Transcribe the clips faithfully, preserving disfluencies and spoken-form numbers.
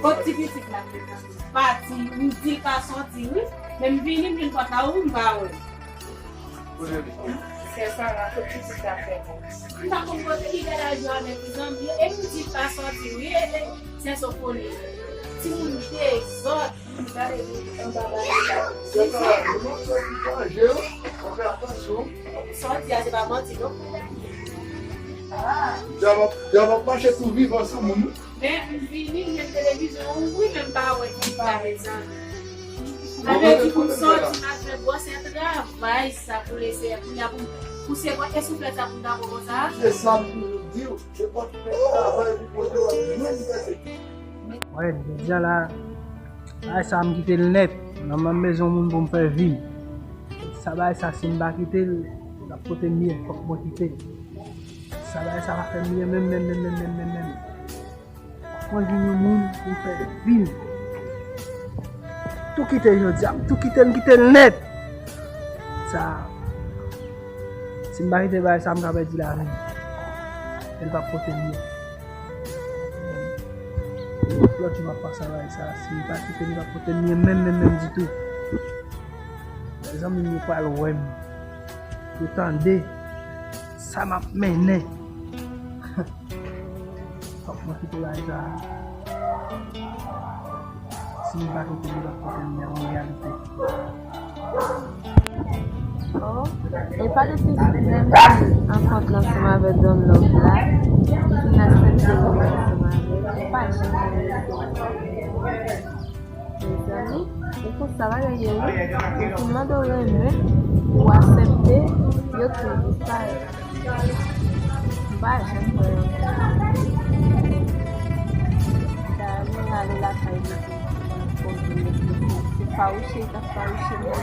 Kot ti pitit la pati, m di l pa sòti, wi. Men m vini, m vin pòt la, wi, m pa wè l. Sè Sara, kot pitit la fè bon? M pa konn kote li gade a jwe avèk zanmi yo, e m di l pa sòti, wi, e, e, sè Sofoni. Timoun dezòd. Gade li anba bagay la. Sè Sara, nou pa jwe, w ap fè atansyon. Sòti a, se pa manti, non. Ah. Dyab ap, dyab ap mache tou vivan sou moun. Men, m vini, m met televizyon an, wi, men m pa wè ki pa, mezanmi. Sa vle di pou m sòti, m al fè gwosè travay sa pou lese, pou y a pou, pou se gwosè souflèt sa pou m ta pran konsa. Se sa m toujou di w, se pa tout travay pou pote w ap jwenn pèsekisyon. Wè, jodi a la, bagay sa m kite l nèt. Nan menm mezon moun pou m fè vi m. Sa bagay sa, si m pa kite l, l ap pote m byen, fòk mwen kite l. Sa bagay sa pa fè m byen menm, menm, menm. Mwen vin yon moun pou fè vi m. Tou kite jodi a, m tou kite l, m kite l nèt. Sa, si m pa kite bagay sa, m ka pèdi lavi m. E l p ap pote m byen. Lòt jou m ap pase bagay sa, si m pa kite l, li p ap pote m byen menm, menm, menm ditou. Zanmi m yo pral wè m. Yo tande sa m ap mennen. Fòk mwen kite bagay sa. Si m pa kite li, l ap pote m nan yon reyalite. Oh, e pa depi menm si an kont ansanm avèk Don Love la, ki fin aksepte li ansanm avèk, ou pa janm wè. Mezanmi, e konsa bagay ye wi. Ou fin mande w renmen, ou aksepte, yo tou di sa. M pa janm wè ankò. Dayè, mwen ale lakay li pou m poze l kesyon. Se fawouche, l t ap fawouche mwen.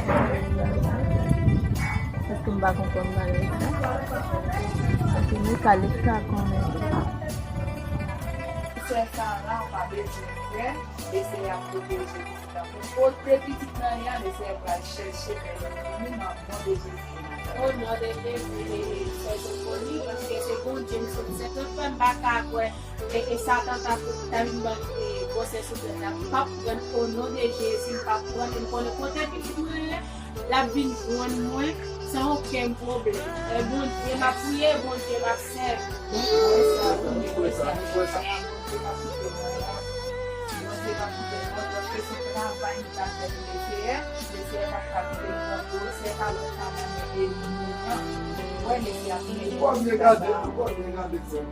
Paske m pa konprann bagay sa. Paske Mikalis ka konnen. Sè Sara, ou pa bezwen pè, Leseyè ap pwoteje pitit la. Pou kote pitit lan ye a, Leseyè pral chèche fè l vini nan non de Jezi. O non de Jezi, e, sè Sofoni, paske se Bondye m sot sèt an fè, m pa ka kwè, e, e Satan ta, ta vin ban m, e, gwosè souflèt la. M p ap pran l o non de Jezi, m p ap pran l, m konnen kote pitit mwen ye, l ap vin jwenn mwen san okenn pwoblèm. E Bondye m ap priye, Bondye m ap sèvi. Mwen kwè sa, mwen kwè sa, mwen kwè sa. Bondye p ap kite mwen la. Bondye p ap kite mwen, paske se travay m ka fè pou Leseyè. Leseyè p ap ka kite m pran gwosè kalòt sa nan men ennmi m nan. Mwen, Leseyè ap kite mwen. Ou pa byen gade, ou pa byen gade, frè m.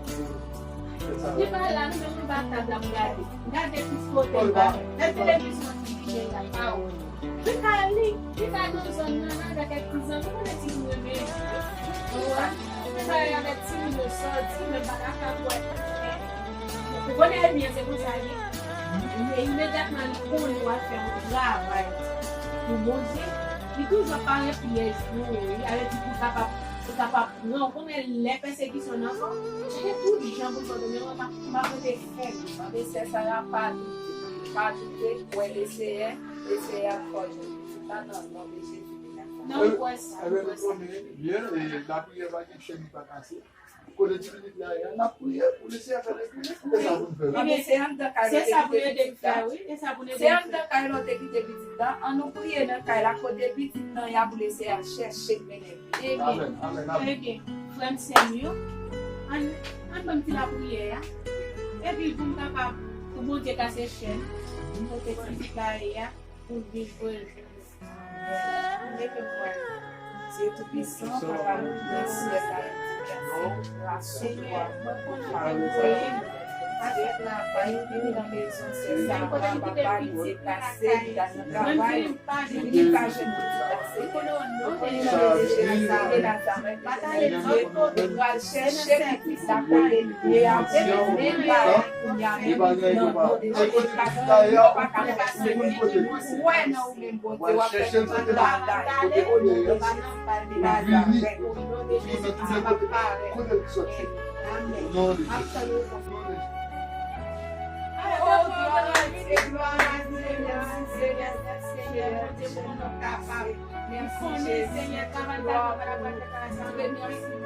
Li pa la, nou menm nou pa tab la pou gade. Gade plis kote l pa. Lè televizyon ki vide la, pa wè. Li ka, li, li ka nan zòn nan, nan avèk kèk ti zanmi, konnen timoun renmen jwe. Ou wè? Li ka avèk timoun yo sòti, men pa ta ka wè. Ou konnen ennmi an, se konsa li ye. E imedyatman li konnen w ap fè yon travay pou Bondye, li toujou ap pare pyèj pou ou, wi. Sa vle di pou kapab, pou kapab pran w. Ou konnen lè pèsekisyon nan fò, se gen tout jan pou l fè w, men mwen pa, m pa pote fè l. Tande sè Sara, pa doute, pa doute, kwè Leseyè, Leseyè ap fè w jwenn pitit la nan non de Jezi de Nazarèt. Non, m kwè sa, m kwè sa. Ebyen, nou konnen byen, e, lapriyè pa gen chèn ki pa kase. Kote ti pitit la ye a, n ap priye pou Leseyè fè l, pou l fè sa pou l fè la. Ebyen, se anndan kay nou te kite pitit la. Se anndan kay nou te kite pitit la. Ann nou priye nan kay la, kote pitit lan ye a, pou Leseyè al chèche l mennen l. Ebyen, amèn, amèn, amèn. Ebyen, frè m, sè m yo, ann, ann ban m ti lapriyè a. Epi pou m kapab, pou Bondye kase chèn, pou kote ti pitit la ye a, pou l vin jwenn. Dye Toupisan, Papa nou ki nan syèl la, grasye, Senyè, mwen konnen ke ou voye m nan travay, vini nan mezon sè Sara, Papa, li deplase, li al nan travay, li vin pa jwenn pitit la, Senyè. Ou konnen nan de Jezi de Nazarèt, Etènèl Dye, ou pral chèche pitit la kote l ye a, ou vin mennen l ba li kounye a menm, nan non de Jezi, pa ka fè se ou menm ki kwè nan ou menm. Bondye, w ap fè tout bagay. O non de Jezi de Nazarèt. Amèn. Amèn. Ap tann ou. O glwa a Dye, glwa a Dye, mèsi Senyè, Senyè, Bondye, pou nou kapab. Mèsi Jezi. Glwa pou ou. Mèsi.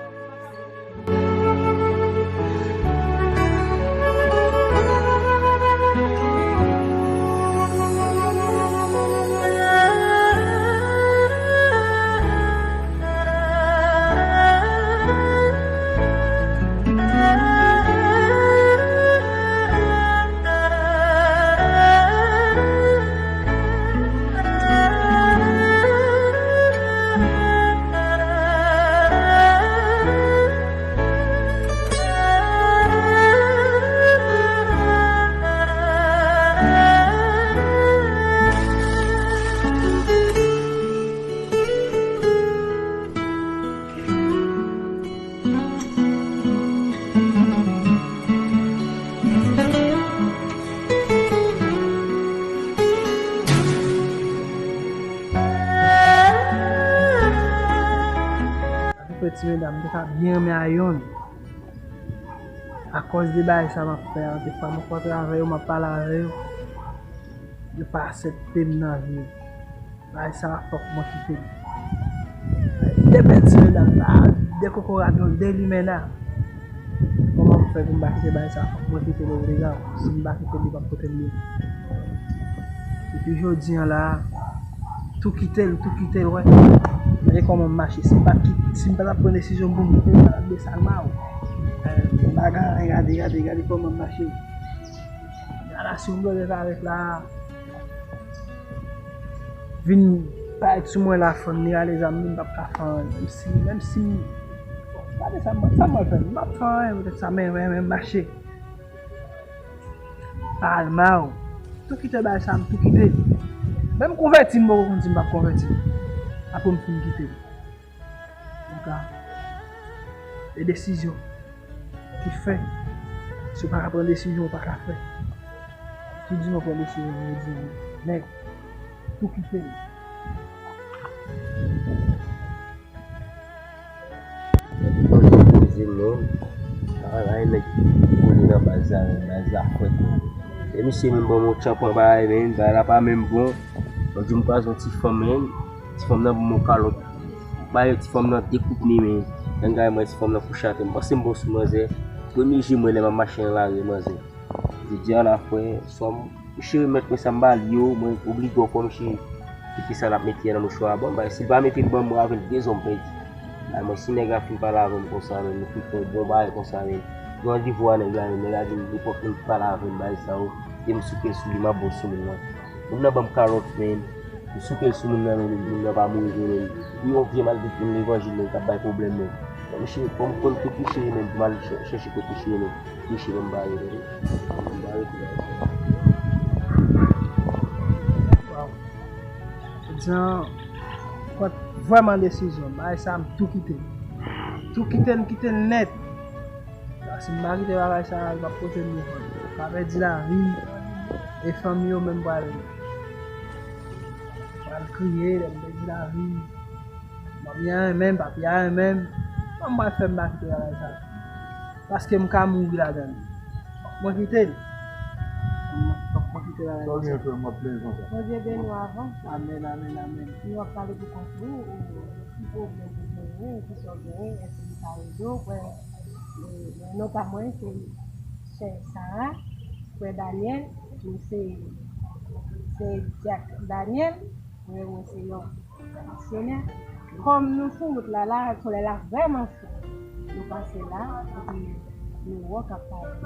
Ti medam, m te ka byen renmen a yonn. Akòz de bagay sa m ap fè a, dèfwa m ap rankontre avè yo, m ap pale avè yo. Yo pa aksepte m nan vi yo. Bagay sa a, fòk mwen kite l. De bèl ti medam la, de kokorat, de limena. Kòman m fè pou m pa kite bagay sa a? Fòk mwen kite l obliga. Si m pa kite l, li p ap pote m byen. Depi jodi a la, tou kite l, tou kite l, wè. Gade kòman m mache. Si m pa t kit-, si m pa t ap pran desizyon pou m kite l, m pa t ap desann ma w. Bagay, gade, gade, gade kòman m mache. Gade si m bloke avèk la. Vin parèt sou mwen la, fann li rale zam li, m p ap ka fè anyen. Menm si, menm si m, gade sa m, sa m pral fè, m p ap fè anyen, poutèt sa, men, men, men, mache. Palma w. Tou kite bagay sa, m tou kite. Menm konvèti, m poko konn si m p ap konvèti. Apre m fin kite. Donk, a, e desizyon ki fè. Si w pa ka pran desizyon, w pa ka fè. Tou di mwen pran desizyon, mwen di, nèg, tou kite m. Mwen te poze non. Ay, nèg ki kole nan baz la, men baz la fwèt, men. E misye menm ban mwen tchanpan bagay, men bagay la pa menm bon. Mwen di m kwaze yon ti fanm, men ti fanm nan ban mwen kalòt. Bay ti fanm nan de kout men, men. Nèg la mwen ti fanm nan kouche atè. M panse m bon sou manzè. Premye je mwen lè m ap mache nan lari, manzè. Jodi a la, frè, swa m, misye remèt mwen sa m ba li yo, mwen oblije ofè misye kite sa l ap mete a nan mouchwa a ban m, paske si l pa mete l ban m, mwen avè l de zòn pèdi. Ay, mwen, si nèg la fin pale avè m konsa, men, nou fin fè yon bon bagay konsa, men, nou randevou a nèg la, men, nèg la di m li pòk vin pale avè m, bagay sa yo, e m souke l sou li, m ap bon sou moun nan. Moun nan ban m kalòt, men, m souke l sou moun nan, men, moun nan pa mouri vre, men, pou yon vye malfektè levanjil, men, k ap bay pwoblèm, men. Bon, misye, fò m konn kote misye ye menm, pou m al chè-, chèche kote misye ye menm. Misye ban m bare, tande. Ban m bare, kou la. Waw. Jodi a, pran vrèman desizyon. Bagay sa, m tou kite l. Tou kite l, m kite l nèt. Paske si m pa kite bagay sa, l p ap pote m yon kòb. M pa pèdi lavi m. E fanmi yo menm pral, pral kriye, lè m pèdi lavi m. Manmi a renmen m, papi a renmen m. Kòman m pral fè m pa kite bagay sa? Paske m ka mouri ladan l. Fòk mwen kite l. Fòk mwen kite bagay sa. Sa w gen frè m, w ap plenyen konsa. Bondye beni w avan. Amèn, amèn, amèn. Si w ap pale pou kont ou, ou, ki pwoblèm ou genyen, ki sa w genyen, èske li ka ede w, frè? E, non pa mwen, se Sè Sara, frè Daniel, nou se, se dyak Daniel, frè mwen se yon misyonè. Kòm nou sou wout la, la, solèy la vrèman cho. Nou pase la, epi nou wè w k ap pale.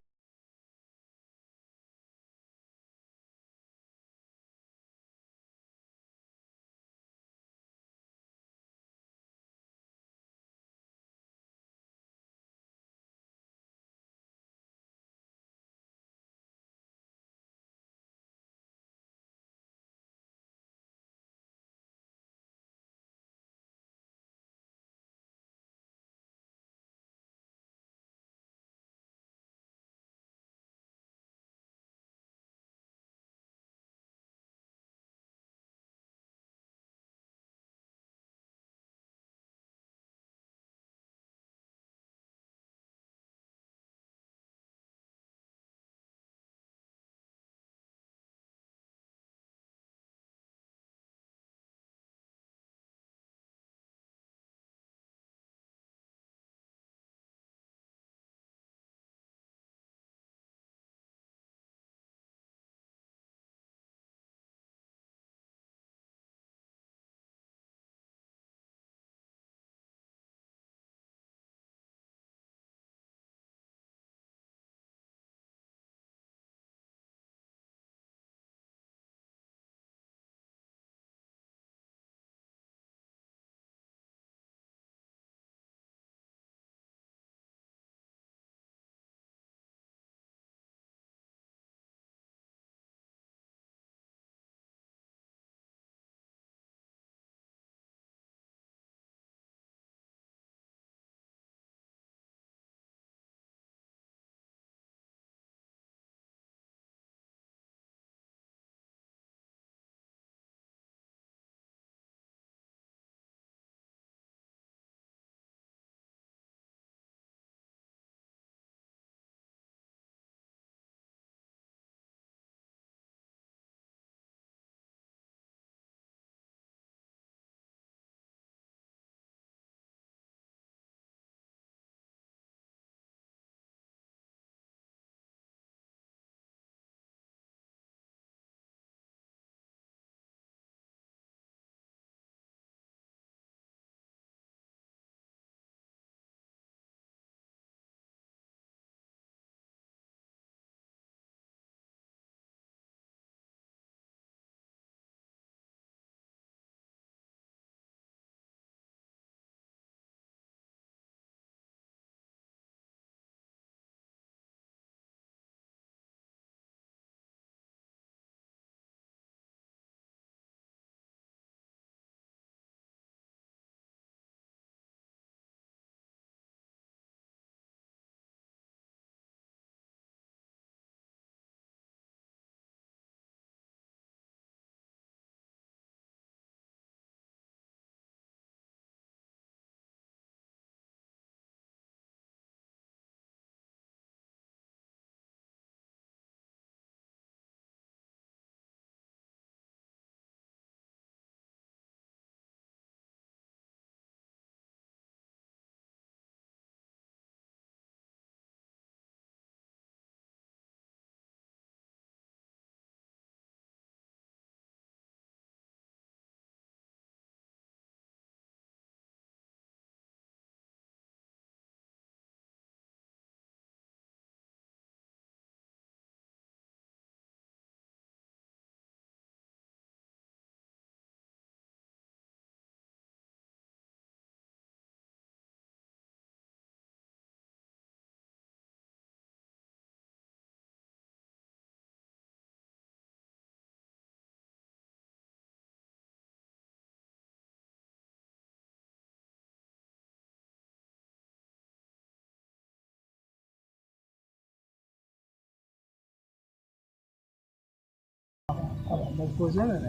Papa, mwen poze, men.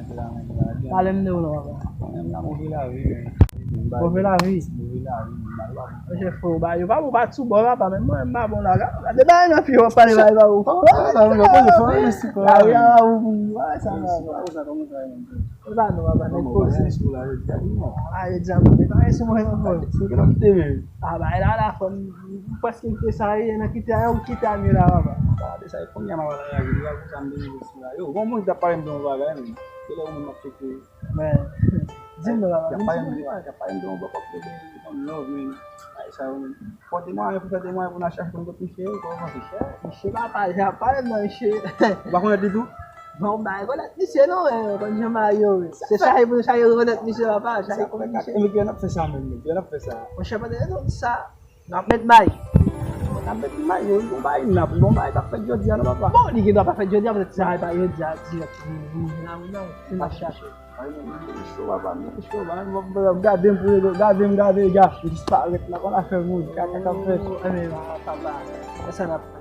Pale m de ou non, papa. Mwen menm la, move lavi, men. Move lavi? Move lavi, men. Monchè, fò, ba, yo pa bon, pa sou bò, papa, men mwen, m pa bon la. Gade bagay nan pye, w ap pale bagay pa ou. Lavi a ou, ou wè sa, papa. E pa nou, papa, nèg poze. A, e djab, e pa sou mwen, non, bro. A, bagay la, la, fò m, m prèske kite sa, e, nan kite a, ou kite a, men la, papa. Gade sa, e kounye a m ap pale avè w, ou pa konn sa m te rive sou la. Yo, bon, moun ki t ap pale m de yon bagay, men. Se lè ou menm ap cheke. Men, di m non, papa, di m si mwen. Y ap pale m de, y ap pale m de yon bòkòp de, de, de yon love, men. Ay, sa yo, men. Fò te mwayen pou fè te mwayen pou n al chache konn kot misye ye, kòman misye? Misye pa pale, pa pale m nan misye. Ou pa konn li tou? Bon, m pa rekonèt misye non, men, konn jan m a yo, wi. Se chache pou nou chache rekonèt misye, papa, chache konn misye. E men kijan n ap fè sa menm, men kijan n ap fè sa? Monchè, pandan nou di sa, n ap met may. N ap met may, yo, yon bay n ap, yon bay k ap fèt jodi a non, papa. Bon, li gen dwa pa fèt jodi a, petèt se sa, e pa jodi a dirèk, wi, wi, wi, nan, wi, nan, wi, n ap chache. Ay, men, men, cho, papa, men, cho, papa, men, gade m pou yo, gade m, gade, gade, m disparèt la, konn afè moun, kaka k ap fèt. Oh, enben, papa, e sa n ap fè?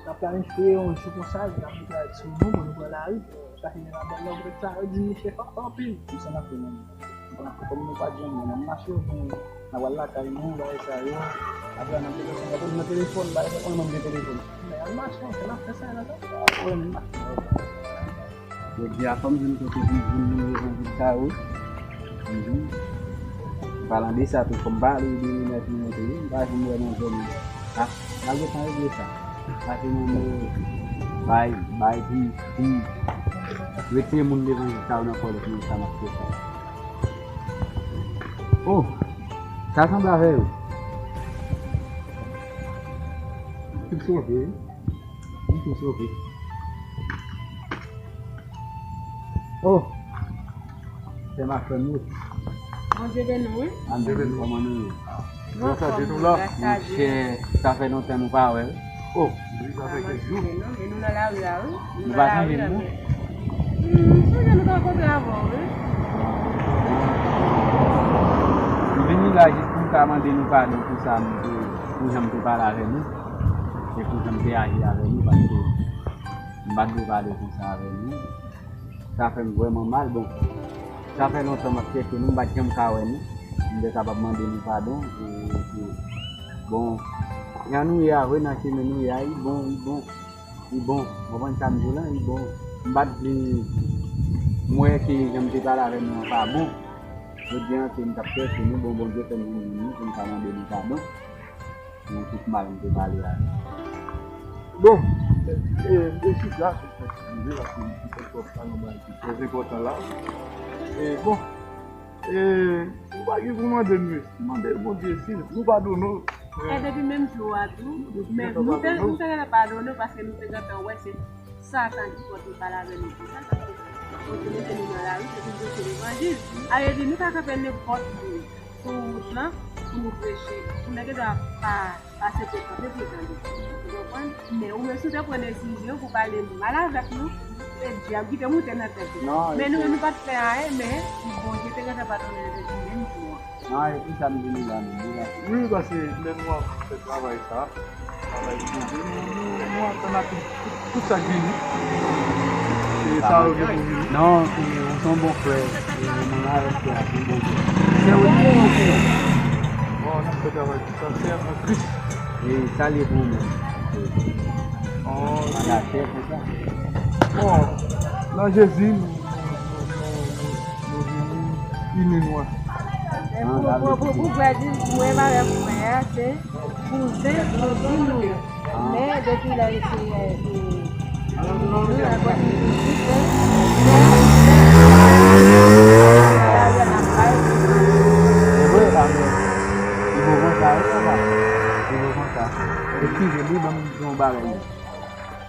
N ap planifye yon jou konsa, n ap monte avèk sou nou, pou nou pran lari, pou chache yon bèl lòt sa, yo di misye fò anpil. Konsa n ap fè, men. Konn afè, kòm nou pa t janm, n ap mache, oubyen n ap al lakay nou, bagay sa yo, apre n ap depanse, n ap nan telefòn, bagay sa, konn menm gen telefòn. Men, n ap mache, n ap fè sa, n ap fè sa, pa pwoblèm, n ap mache. Jodi a, fò m jwenn kote pou m vin loje nan vil sa yo. Mhm. An palan de sa tou, fò m pale de Inès Monte wi, m pa janm wè nan zòn nan. A, malgre sa, regle sa. Pase nan men bay, bay pou, pou retire moun devan vil sa yo nan kòlèt nan sa m ap fè sa. Oh, sa sanble avè yo. Tout sove wi. M tou sove. Oh! Sè m ak frè m yo. Bondye beni w, wi. Amèn. Bondye beni w. Kòman nou ye? Nou anfòm, nou la. Monchè, sa fè lontan nou pa wè, wi. Oh, wi, sa fè kèk jou. E nou nan lari a, wi. Nou pa sonje m non? Hmm, m sonje nou t rankontre avè w, wi. M vini la jis pou m ka mande nou padon pou sa m te, pou jan m te pale avè nou. Se pou jan m te aji avè nou, paske m pa t dwe pale konsa avè nou. Sa fè m vrèman mal. Bon, sa fè lontan m ap chèche nou, m pa t janm ka wè nou. M te kapab mande nou padon. E, e, bon, jan nou ye a, vre nan chemen nou ye a, li bon, li bon, li bon. Ou konprann sa m di w lan, li bon. M pa t vle, m wè ke jan m te pale avè nou an pa bon. Jodi a, se m t ap chèche nou, bon, Bondye fè m vin jwenn nou pou m ka mande nou padon. Nan tout mal m te pale a. Bon, e, e, e chita sou sa ki rive, paske m te fè twòp sa nan bagay ki trè enpòtan la. E, bon, e, nou pa gen pou mande nou, mande Bondye si nou padone w. E depi menm jou a tou, men nou te, nou te gentan padone w paske nou te gentan wè se Satan ki pote pale avè nou konsa, paske pote mete nou nan lari, se pou preche levanjil. A vle di, nou ka kanpe nenpòt moun sou wout lan pou nou preche. Ou nèg dwa pa, pa aksepte kanpe pou l tande. Ou konprann? Men ou menm si w te pran desizyon pou pale mal avèk nou, se dyab ki te moute nan tèt ou. Men nou menm nou pa t fè anyen, men Bondye te gentan padone nou depi menm jou an. Ah, e pou sa m vini la menm, wi, paske lè nou ap fè travay sa, travay pwouve, nou, nou, nou atann ak tout, tout sa k vini. E sa yo gen pou vini. Non, ou se yon bon frè. E mwen avèk frè a, se yon bon frè. Frè ou li ye, frè? Bon, n ap fè travay pou sa, frè an Kris. E sa l ye pou ou menm? Oh, an lachè, konsa. Bon, nan Jezi, nou, nou, nou, nou, nou vini ini nou ansanm. E pou, pou, pou, pou Brad, mwen avèk frè a, se kouzen, kouzen nou ye. Men, depi lè l te, e, nou, ankò, nou, nou, nou, e vre, amèn. Li bon konsa, wi, papa. Li bon konsa. Eskize m, wi, ban m di yon bagay.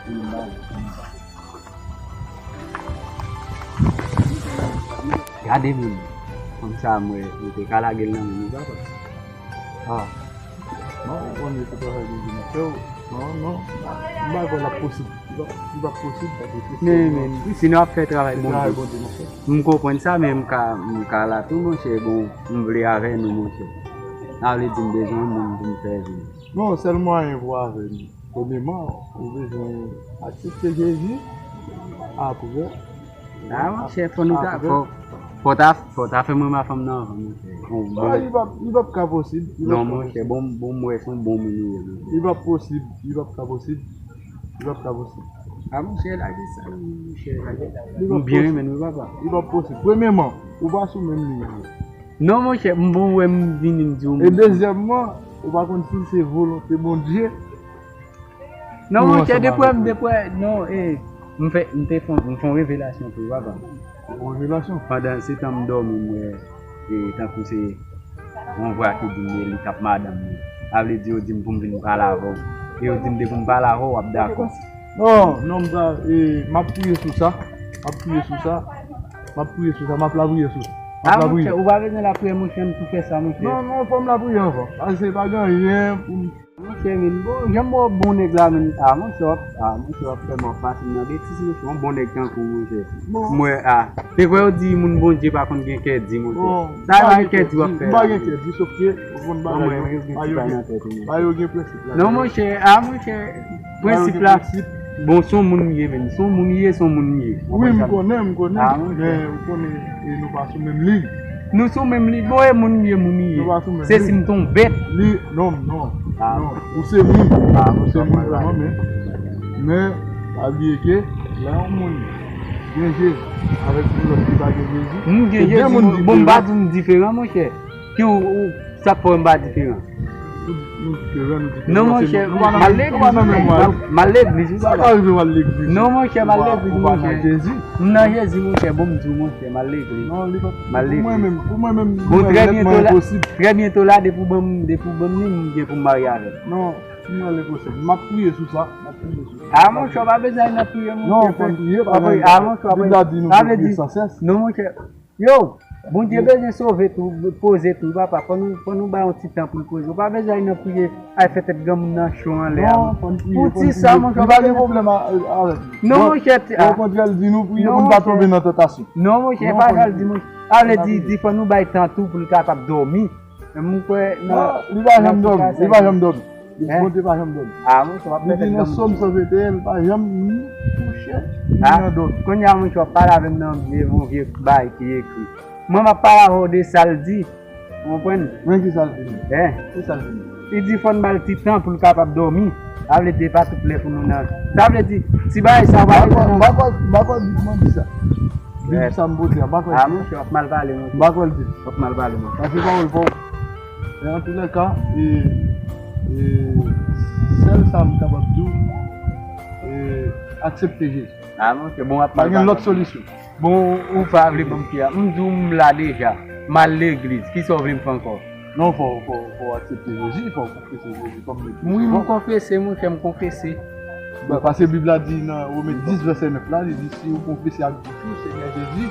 Li bon bagay. Gade moun. Kòmsa mwen, mwen te ka lage l nan men nou, papa. Ah. Non, ou konn se travay Bondye nan fè w. Non, non. M pa kwè l ap posib. Li pa, li pa posib, paske se Men, men, si nou ap fè travay Bondye, m konprann sa, men m ka, m ka la tou, monchè. Bon, m vle avè nou, monchè. Sa vle di m bezwen yon moun pou m fè vin. Non, sèl mwayen pou avè nou. Premyeman, ou bezwen aksepte Jezi. Apre, Ah, monchè, fò nou ta, fò, fò ta, fò ta fè mwen ma fanm nan anvan, monchè. Bon, bon. Ah, li p ap, li p ap ka posib. Non, monchè, bon, bon, m wè se yon bon moun ou ye, monchè. Li p ap posib, li p ap ka posib. Li p ap ka posib. Ah, monchè, lage sa, monchè, lage sa. M byen renmen nou, papa. Li p ap posib. Premyèman, ou pa sou menm liy. Non, monchè, m bon, wè m vini, m di w. E dezyèmman, ou pa konn si se volonte Bondye. Non, monchè, depwè, depwè, non, e, m fè, m te fè, m fè yon revelasyon pou ou, papa. Yon revelasyon? Pandan se tan m dòmi, m wè, e, tankou se yon vwa ki di m, e, li t ap madanm li. Sa vle di, yo di m pou m vin pale avè w. E yo di m, depi m pale avè w, w ap dakò. Non, non, m ta, e, m ap priye sou sa. M ap priye sou sa. M ap priye sou sa. M ap lapriyè sou sa. M ap lapriyè. Ah, monchè, ou pa bezwen lapriyè, monchè, m tou fè sa, monchè. Non, non, fò m lapriyè anvan. Paske pa gen anyen pou m Monchè, men, bon, jan m wè w bon nèg la, men, ah, monchè, w ap, ah, monchè, w ap fè m ap pase m nan betiz, monchè, yon bon nèg tankou w, monchè. Bon. Mwen, ah, se vre yo di moun Bondye pa konn gen kè di, monchè. Bon, sa e pa gen kè di w ap fè la. M pa gen kè di, sòf ke, ou konn bagay yo, pa yo gen, pa yo gen prensip la. Non, monchè, ah, monchè, prensip la. Bon, se yon moun m ye, men, se yon moun m ye, se yon moun m ye. Wi, m konnen, m konnen, men ou konnen, e nou pa sou menm liy. Nou sou menm liy, bon, e moun m ye, moun m ye. Nou pa sou menm liy. Se si m te yon bèt. Li, non, non, non. Ou se moun. Ou se moun vrèman, men, men, pa bliye ke lè yon moun gen Jezi avèk yon lòt ki pa gen Jezi, m gen Jezi, bon, m pa di m diferan, monchè. Ki ou, ou, sa k fè m pa diferan? Nou, nou diferan, nou diferan. Non, monchè, m al legliz, m al legliz, wi, papa. Sa ka rive w al legliz? Non, monchè, m al legliz, monchè. M nan Jezi, monchè, bon, m di w, monchè, m al legliz. Non, li pa, pou mwen menm, pou mwen menm, li nètman enposib. Trè byento la, depi w ban m, depi w ban m li, m gen pou m marye avè l. Non, pou mwen, l enposib. M ap priye sou sa, m ap priye sou sa. Ah, monchè, w pa bezwen al nan priye, monchè. Non, fò n priye, pa gen. Ah, monchè, Bib la di nou pou n priye san sès. Non, monchè. Yo, Bondye bezwen sove tou, poze tou, papa. Fò nou, fò nou ba yon ti tan pou l poze. Ou pa bezwen al nan priye, al fè tèt granmoun nan cho anlè a. Non, fò n priye, fò n priye. Pou ti sa, monchè, li pa gen pwoblèm avèk li. Non, monchè. Okontrè, l di nou priye pou n pa tonbe nan tantasyon. Non, monchè, pa sa l di, monchè. Sa vle di, di fò nou bay tan tou pou l kapab dòmi. Men m kwè nan... Non, li pa janm dòmi, li pa janm dòmi. Bondye pa janm dòmi. Ah, monchè, w ap fè tèt granmoun. Li di nan Sòm san venteyen, li pa janm ni kouche, ni nan dòmi. Kounye a, monchè, w ap pale avè m nan vye, yon vye bagay ki ekri. Mwen, m ap pale avè w de sa l di. Ou konprann? Men ki sa l di menm? Ki sa l di menm? Li di fò n ba l ti tan pou l kapab dòmi. Sa vle di, e pa tout lè pou nou nan. Sa vle di, ti bagay sa, w pa bezwen. M pa kwè, m pa kwè Bib lan di sa. Bib sa m pote a, m pa kwè l di. Ah, monchè, w ap mal pale, monchè. M pa kwè l di. W ap mal pale, monchè. Sa se pawòl pa w. E antoulèka, e, e, sèl sa m kapab di w, e, aksepte Jezi. Ah, monchè, bon, w ap mal pale. Pa gen lòt solisyon. Bon, ou pa vle ban m kè a. M di w m la deja. M al legliz. Kisa w vle m fè ankò? Non, fò, fò, fò w aksepte Jezi, fò w konfese Jezi kòm Mèt. Wi, m konfese, monchè, m konfese. Bon, paske Bib la di nan Women dis vèsè nèf la, li di, si ou konfese ak bouch ou Senyè Jezi,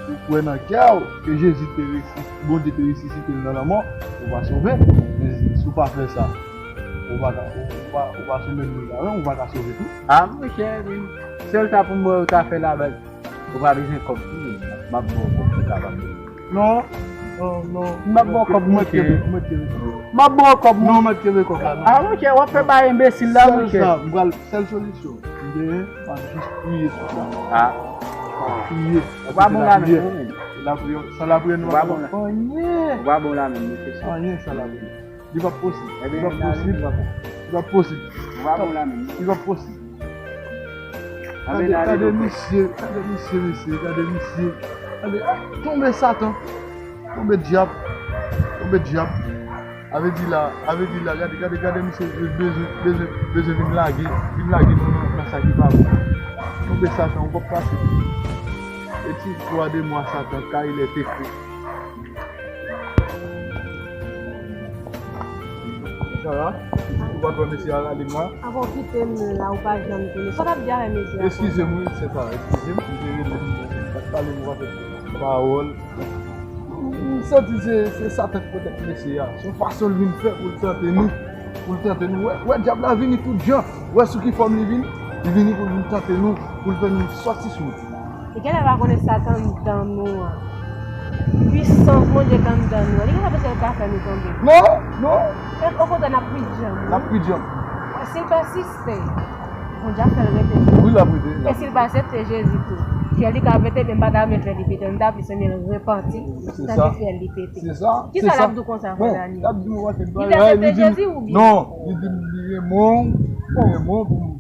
ou kwè nan kè w ke Jezi te resi-, Bondye te resisite l nan lanmò, ou va sove. Men si w pa fè sa, ou pa ka, ou pa, ou pa sou menm nivo avè m, ou pa ka sove tou. Ah, monchè, men, sèl sa pou m wè ou ta fè la, baz. Ou pa bezwen kòb tou, m ap ba w kòb pou w kapab. Non, non, non. M ap ba w kòb, monchè. M ap ba w kòb, non. M ap kenbe kòb la, non. Ah, monchè, w ap fè bagay enbesil la, monchè. Sèl sa, m pral, sèl solisyon m genyen, m ap jis priye sou sa. Ah. M ap priye. Ou pa bon la menm, non, menm. Lapriyè, san lapriyè, nou pa bon anyen. Ou pa bon la menm, monchè. Anyen san lapriyè. Li p ap posib. Li p ap posib. Li p ap posib. Li p ap posib. Gade, gade misye, gade misye, mesye, gade misye. Gade, tonbe Satan. Tonbe dyab. Tonbe dyab. A vle di la, a vle di la, gade, gade, gade misye bezwen, bezwen, bezwen vin lage, vin lage nou nan, nan sa ki pa bon. Tonbe Satan, ou p ap pase. E ti twa de mwa Satan, kay lè te fou. Sara, ou pa t wè mesye a rale m la? Avan w kite m la, ou pa janm konnen. Sa w t ap di avè mesye a? Eskize m, wi, se sa, eskize m, m te rele m, m pa t pale, m pa fè pawòl. M santi se, se Satan k pote mesye a. Se yon fason l vin fè pou l tante nou, pou l tante nou. Wè, wè dyab la vini tout jan. Wè sou ki fòm li vini. Li vini pou l vin tante nou, pou l fè nou sòti sou wout. Li genlè pa konnen sa k anndan nou an. Pwisans Bondye k anndan nou an. Li genlè panse l ka fè nou tonbe. Non, non. E okontrè, n ap pi djanm, wi. N ap pi djanm. Si l pèsiste, Bondye ap fè l rete djanm. Wi, l ap rete, l ap rete. E si l pa aksepte Jezi tou. Fyèl li ka pete, men m pa ta vle fè li pete. M ta plis renmen l repanti, tanke fyèl li pete. Kisa l ap di w konsa, frè Dani? Li te aksepte Jezi oubyen? Non, li di m li renmen w, li renmen w pou m, pou m, pou m,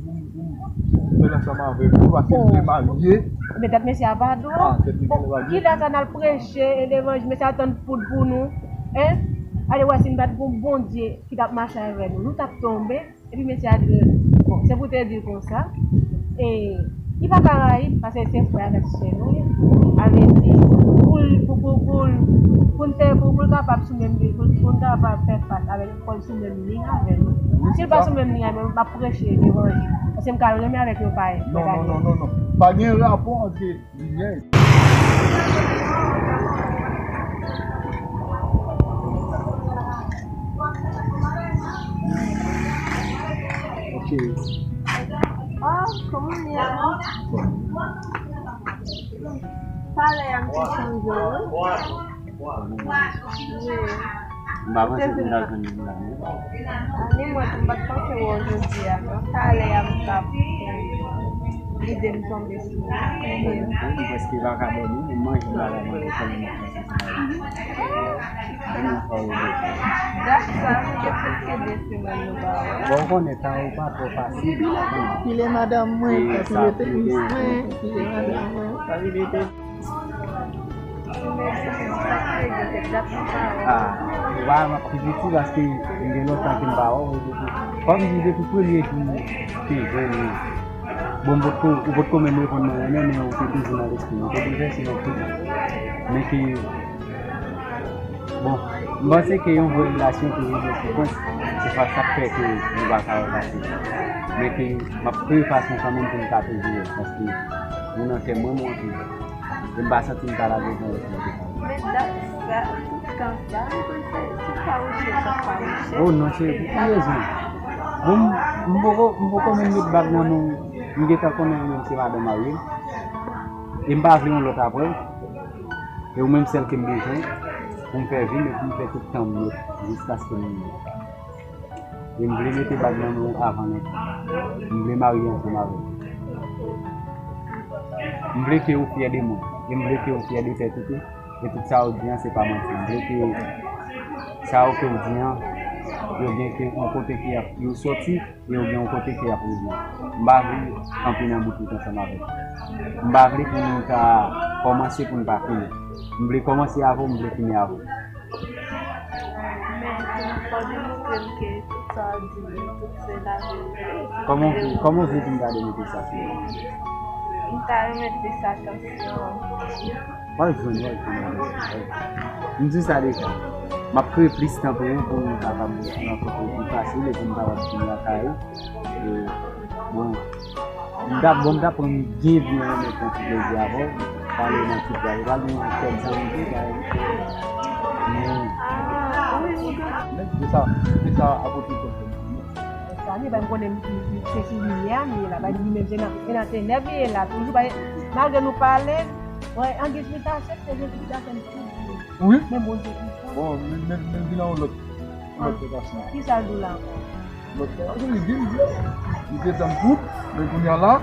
pou m fè l ansanm avèk ou, paske li vle marye. Men tèt mesye a pa dwat. Bon, kilè sa n al preche e levanjil, mesye a tann poud pou nou, en? Ale wè si n pa t gon Bondye ki t ap mache avè nou, nou t ap tonbe. Epi mesye a di, bon, se pou te di konsa. E, li pa ka rayi, paske se frè avèk sè nou ye. A vle di, pou l, pou, pou, pou l, pou n fè, pou, pou l kapab sou menm, pou, pou n kapab fè fas avè l, fò l sou menm liy avè nou. Si l pa sou menm liy avè nou, m ap preche levanjil. Paske m ka renmen avèk yon payen. Non, non, non, non, non. Pa gen rapò ant limyè. Ok. Ah, kòman ye? Talè a m te sonje w, wi. Wi. M pa panse pou m ta jwenn li la, non. A, ni mwen tou, m pa t panse wè w jodi a, non. Talè a m t ap, lide m tonbe sou ou. Mwen prèske pa ka dòmi, m manje m pa ka manje tèlman m panse sou la. Tèlman fò yo de. Dat sa, nou gen prèske de semèn nou pa wè. Bon, ou konnen tan ou pa twò fasil. Pile madanm mwen, pile penis mwen, pile madanm mwen. Ah, ou pa wè m ap pi piti paske m gen lontan ke m pa wè w, epi kòm di depi premye jou m te jwenn ou, bon, m potko, ou potko menm reponn mwen renmen, men ou te toujou nan lespri m. Ou te bezwen se yon piti. Men ke, bon, m panse ke yon vrè relasyon toujou gen soufrans, se pa sa k fè ke nou pa ka wè fasil. Men ke m ap kreye fason kanmenm pou m ka toujou wè, paske ou nan kè mwen, mwen anpil. E m pa santi m ka lage yon lòt moun. Men dat sa, tout tan sa, m panse se pa ou ki t ap pa mache. Oh non, cheri, ou gen rezon. Bon, m, m poko, m poko menm met bag nan men w. M gentan konnen ou menm se madanm marye m. E m pa vle yon lòt apre w. E ou menm sèl ke m bezwen pou m fè vi m e pou m fè tout tan m nèt jiskaske m mouri. E m vle mete bag nan men w avan lontan. M vle marye ansanm avè w. M vle ke ou fyè de mwen. E m vle ke ou fyè de tèt ou tou. E tout sa ou di an, se pa manti. M vle ke sa yo ke ou di an, yo gen ke yon kote ke y ap, yo sòti, e yo gen yon kote ke y ap rive. M pa vle kanpe nan bout wout ansanm avè w. M pa vle pou nou ta kòmanse pou n pa fini. M vle kòmanse avè w, m vle fini avè w. Men, fò w demontre m ke tout sa w di yo, tout se laverite. Kòman w vle, kòman w vle pou m ta demontre sa sou ou? M ta renmen plis atansyon. W ap jwenn, w ap jwenn, w ap jwenn. M di w sa deja. M ap kreye plis tan pou ou, pou nou kapab rankontre pi fasil, epi m kapab vin lakay ou. E, bon, m t ap, bon, m t ap pran byen, byen renmen pran ti plezi avè w. Pale nan ti pale, pale nan kèk zanmi tou, bay. Men, men se sa, se sa apot Pòl te di. Sa, li bay m konnen m, m, m se sou limyè a m ye la. Bay li menm se nan, se nan tenèb li ye la. Toujou bay, malgre nou pale, wè, angiz li ta aksepte Jezi, li ta fè m toujou. Wi. Men Bondye ki fò. Bon, men, men, men vin nan yon lòt, lòt tentasyon. Kisa l di w la ankò? Lòt tentasyon, li vin, li te tann tout, men kounye a la,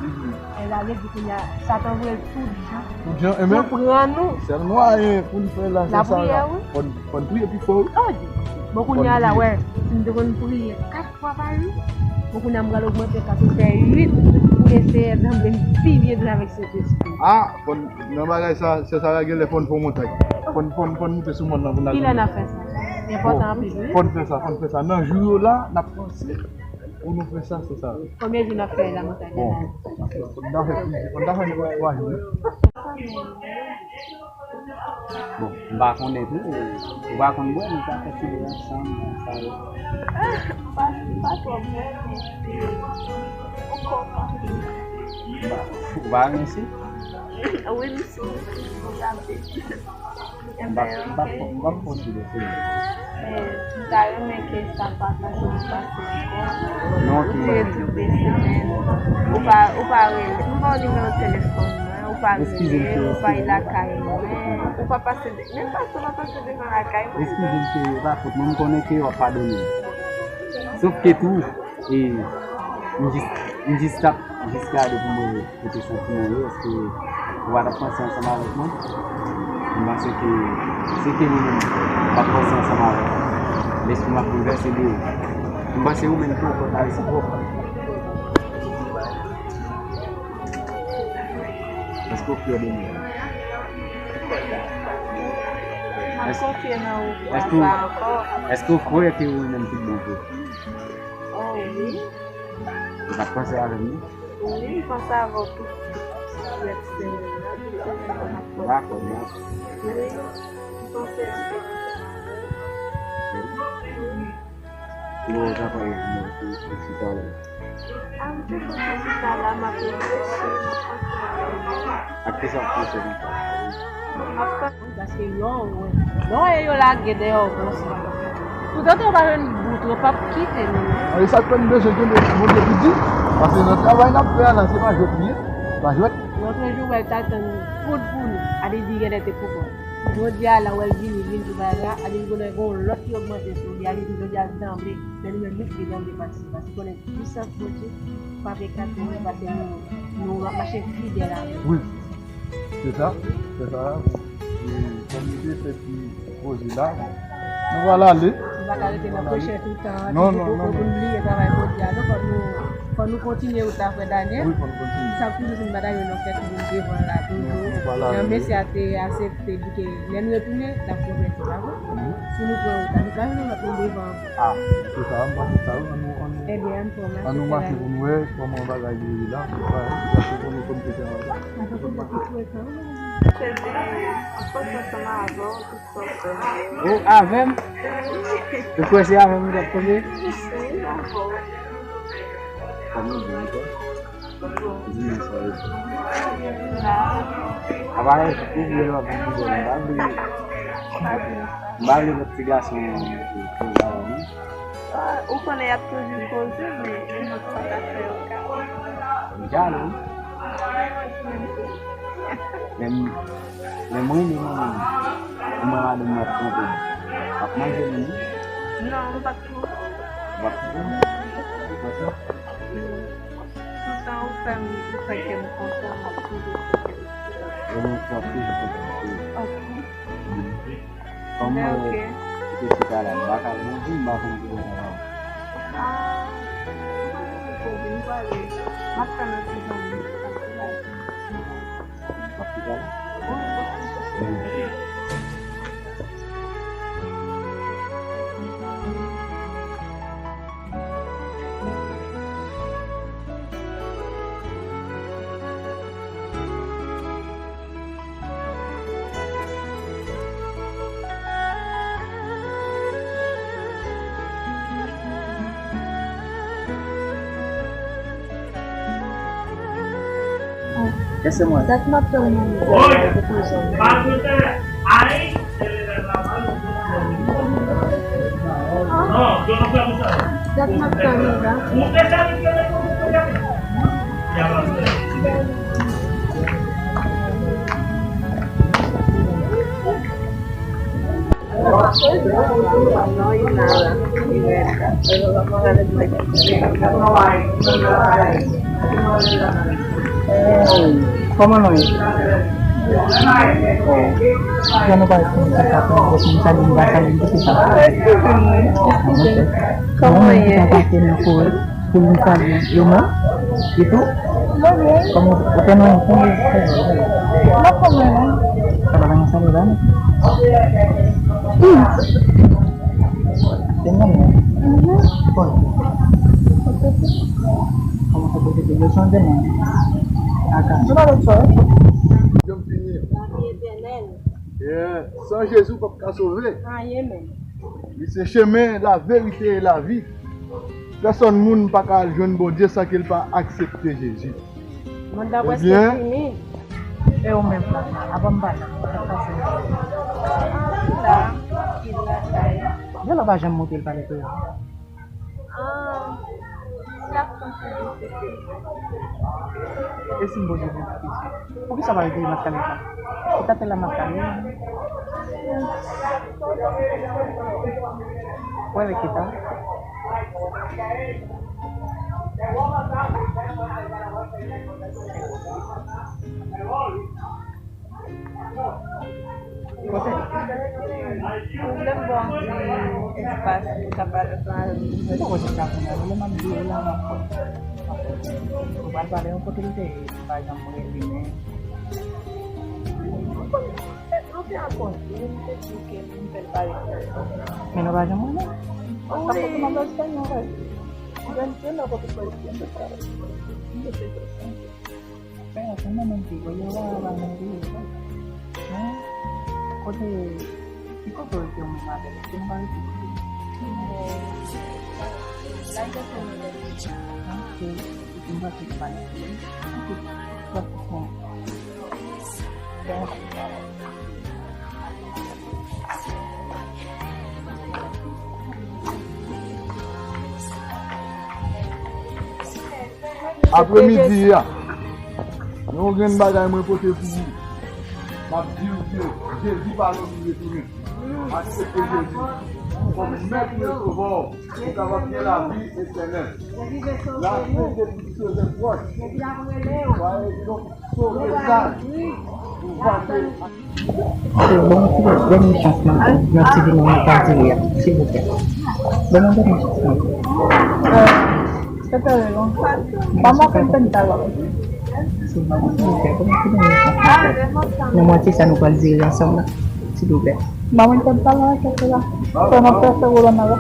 li vin. E la, li di kounye a, Satan voye l tout jan. Tout jan, e men. Pou pran nou. Sèl mwayen pou n fè la, se sa la. Lapriyè, wi. Fò n, fò n priye pi fò, wi. Oh, Dieu. Bon, kounye a la, wè, si m te konn priye kat fwa pa jou, bon, kounye a m pral ogmante kat ou fè uit pou eseye sanble m pi byen avèk Sentespri. Ah, fò n, nan bagay sa, sè Sara, genlè fò n fè yon montay. Fò n, fò n, fò n moute sou mòn nan pou n al. Kilè n ap fè sa? Enpòtan anpil, wi. Fò n fè sa, fò n fè sa. Nan jou yo la, n ap panse pou nou fè sa, sè Sara. Konbyen jou n ap fè la montay la? Bon, n ta fè plizyè, n ta fè nenpòt twa jou, wi. Bon, m pa konnen tou, ou pa konn bwè, nou ta fè ti bwè ansanm, sa yo. Ah, m pa, m pa twò bwè, men, ou konprann. Ou pa, ou pa renmen si? Wi, m si, m si, m si. M pa, m pa, m pa konsidere. Men, m ta renmen ke sa pa fasil pase ankò. Non, ki. Ou rete de semèn. Ou pa, ou pa rele. M ba w nimewo telefòn mwen. Ou pa rele. Ou pa lakay mwen. Ou pa pase de, menm pase, ou pa pase devan lakay mwen. Eskize m, cheri, e pa fòt mwen. M konnen ke w ap padone m. Sof ke tou, e, m jis, m jis t ap jis gade pou m wè kote santiman yo, èske, Ou pa t ap panse ansanm avèk mwen? M panse ke si ke mwen menm m pa t panse ansanm avèk ou, lespri m ap boulvèse de ou. M panse ou menm tou ou konn resiprok. Èske w fyè de mwen? M ap konfye nan ou pou sa ankò. Èske w kwè ke ou menm tout bon vre? Oh wi. Ou pa t panse avè m non? Wi, m panse avè w tou. Frè Senlè la, tou sa m ap panse. Dakò, dakò. Wi, m panse avè w. Wi. Bon, sa pa gen pou, pou, pou chita la. A, m te kontan chita la, m ap reflechi, m ap panse avè w. Ak kisa w ap panse konsa? M ap panse. Paske lè w wè, lè w wè yo lage dèyè w konsa, poutan w pa jwenn bout, yo p ap kite nou non. E sa k fè n bezwen kenbe Bondye pi di, paske nan travay n ap fè a la, se pa jwèt li ye, se pa jwèt. Lòt jou, wè l t al tann poud pou nou, a di li genlè te pou kò l. Jodi a la, wè l vini, vin pou bagay la, a di l konnen gen yon lòt ki ogmante sou li, a di jodi a l danble, men li menm li ki danble pase, paske konnen pisans Bondye p ap ekate nou, paske nou, nou ap mache fidèl avè l. Wi. Se sa, se sa. E kòm li te fè ti koze la, nou pral ale. Nou pa ka rete nan pwochen toutan, non, toujou non, poko non, pou n bliye travay Bondye a. Non, fò nou, fò nou kontinye wout la, frè Daniel. Wi, fò nou kontinye. Sa toujou vin batay yo nan fèt moun devan la, toujou. Jan mesye a te aksepte di ke lè n retounen, n ap pwomèt, pa vre? Si nou pran wout la, nou pa vin nan moun devan. A, se sa, m panse sa, wi, ann, ann, ebyen, ann pran, ann nou mache pou nou wè kòman bagay yo ye la, pou nou konn kote n ap. Se di, m panse ansanm avè w, tout sa w fè. O, avè m? Ou kwè se avè m ou t ap pale? Wi, avè w. Kòman w di m sa? Di m sa, wi. Apa, ou vle w ap di m, m pa vle, m pa vle lòt ti gason koze avè m non. Ah, ou konnen y ap toujou koze, men yon lòt sa ka fè yo ka. Ou jalou, wi. Men, men mwen, men mwen, men mwen, madanm mwen ap twonpe m. W ap manje m, wi. Non, m p ap twonpe w. W ap twonpe m? Ou panse? Non. Toutan ou fè m, ou fè kè m kontan, m ap toujou fè kè m kontan. Ou menm w ap toujou kontan, wi. Ok. Kòm, men, ok, ou te chita la, m pa ka, m di m pa konn ki bò sa va. Ah, m pa vin pale. M ap tann yon ti jan. M ap chita la. Wi, m ap chita. Èske mwen? Dat m ap tann ou pou koze. Dat m ap tann ou la. Kòman nou ye? Jan nou parèt pou nou sa ka fè, nou salye, nou pa salye, nou kite sa. Kòman ye? Gen moun ki ta pase nan forè pou nou salye yo menm, etou. Mwen byen. Kòman ou fè nou anyen? Kòman ou fè? Mwen kòman la? Sa pa gen salye la non. Se mwen menm. Mhm. Bon. Kòman se posib? Yo chanje menm. Aka. Yo pa lòt fwa, wi. Yo fini. Lavi etènèl. Yeah. San Jezi, w p ap ka sove. Anyen menm. Li se chemen, laverite e lavi. Pèsonn moun pa ka al jwenn Bondye san ke l pa aksepte Jezi. Manda prèske fini. E ou menm la, avan m pale, sa k pase? Ah, m la, m trankil lakay. Jan l pa janm montre l pale kreyòl. Ah, l ap konsidere se. E si m poze w yon ti kesyon? Poukisa w pa retire maskara sa? Ou ta fè la maskara. Wè lè kita. Espas pou ta pale, pale. Mwen poko janm ka konnen, lè m ap di w la, m ap kwè. Ou pral pale yon kote l te ye, m pa janm wè li, men. Nou te akòde, m te di ke m fè l pale. Men nou pa janm wè, non? Wi. Sa fè ke m ap espanyòl, wi. Mwen, mwen, mwen, mwen, mwen, mwen, mwen, Pè a, se mwen menm ki voye w la, pa mwen ki voye w. Hein? Kote, ki kote w te menm avè l? Èske nou pa rete kote? Ok, ok, m pa te pale. Ok, pa de pwoblèm. Apremidi a, yon grenn bagay mwen pote pou ou. M ap di w ke Jezi pa lwen pou retounen. Aksepte Jezi kòm Mèt e Sovè w pou w kapab gen lavi etènèl. Lavi de Kris se pwòch. Soyez donc Sove sa. Ou pa te. Bon, ti dènye chans nan, nan ti vin nan pa diri a, silvouplè. Bon, dènye chans nan. Sa te rele. Pa mwen konn fè talè. Silvouplè, bon, ti dènye chans nan. Nan mwatye sa nou pral diri ansanm la, silvouplè. Ba mwen kòd pa la, kèk la. Fè nan fè fè wòl ann avè.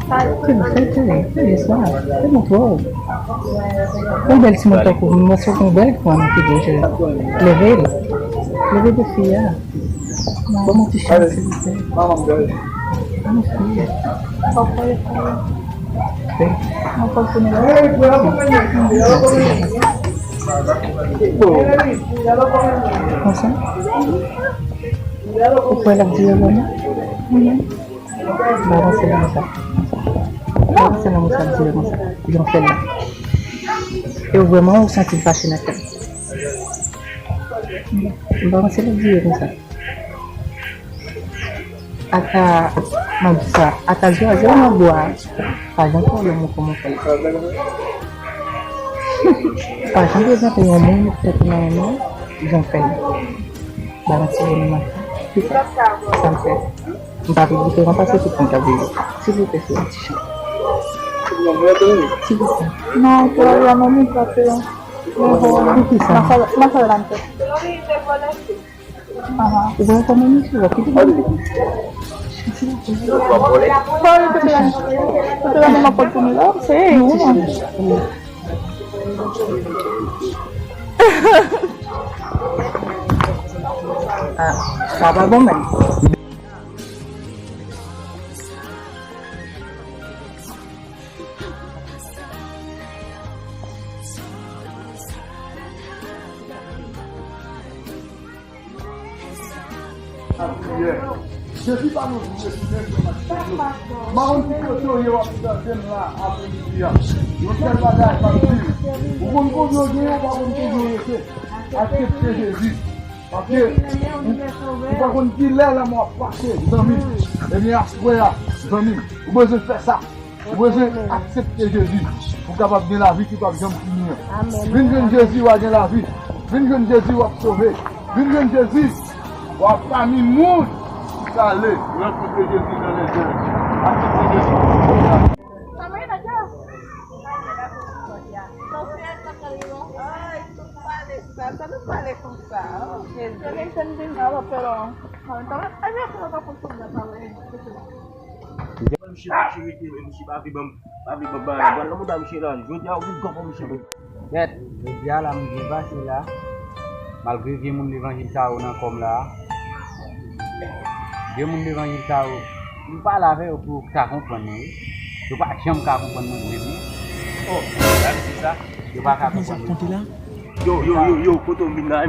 Fè, fè, fè, fè, fè, sa. Fè mwen twò. Yon bèl timoun tankou w, mwen sot yon bèl fwa nan figi w, cheri. Leve l. Leve defi a. Ban mwen ti chans, silvouplè. Ban mwen fi. Fè. Mwen kòd pou nou la. Konsa. Ou kwè l ap dire lwen nan? Mhm. M pa panse nan sa. M pa panse nan moun sa ap dire konsa. Jan w fè l la. E w vrèman ou santi l fache nan kè l. M pa panse l ap dire konsa. Ata, m ap di sa, ata zwazo nan bwa a, pa janm pwoblèm ou kòman fè l. Pa janm prezante yon moun tèt ou nan men w, jan w fè l. Balanse yo nan maten. Ki sa? Sa m fè. M pa vle diferan pase tout moun k ap viv. Silvouplè, fè yon ti chan. Silvouplè. Non, pou la, la, non, non, pa fè yon. Pou ki sa? Mwen fè, mwen fè l anpè. Aha. Ou wè kòman misye wè ki di. Fò l te fè, te fè nan pòt pou nou la, se ou, non? Ah, sa pa bon menm. Lapriyè. Jezi pa nan jou retounen, frè m ak sè m yo. M pa konn ki kote w ye, w ap tande m la apremidi a. Yon sèl bagay m ap di w. Ou konn konbyen w genyen, ou pa konn konbyen w rete. Aksepte Jezi. Paske ou, ou pa konn ki lè lanmò ap pase, zanmi m. Ebyen, aswè a, zanmi m, ou bezwen fè sa. Ou bezwen aksepte Jezi pou w kapab gen lavi ki p ap janm fini an. Vin jwenn Jezi, w a gen lavi. Vin jwenn Jezi, w ap sove. Vin jwenn Jezi, w a pami moun ki prale rankontre Jezi nan lèzè. Aksepte Jezi. Misye pa vle rete, misye pa vle ban m, pa vle ban m bagay la. Gad kòman misye la, jodi a ou vin gòpò misye. Gad, jodi a la, m byen pase la. Malgre vye moun levanjil sa yo nan kò m la. Vye moun levanjil sa yo, m pale avè yo pou yo ka konprann mwen, wi. Yo pa janm ka konprann mwen vre, wi. Oh, gade se sa. Yo pa ka konprann mwen. Yo, yo, yo, yo, kote w vin la, e m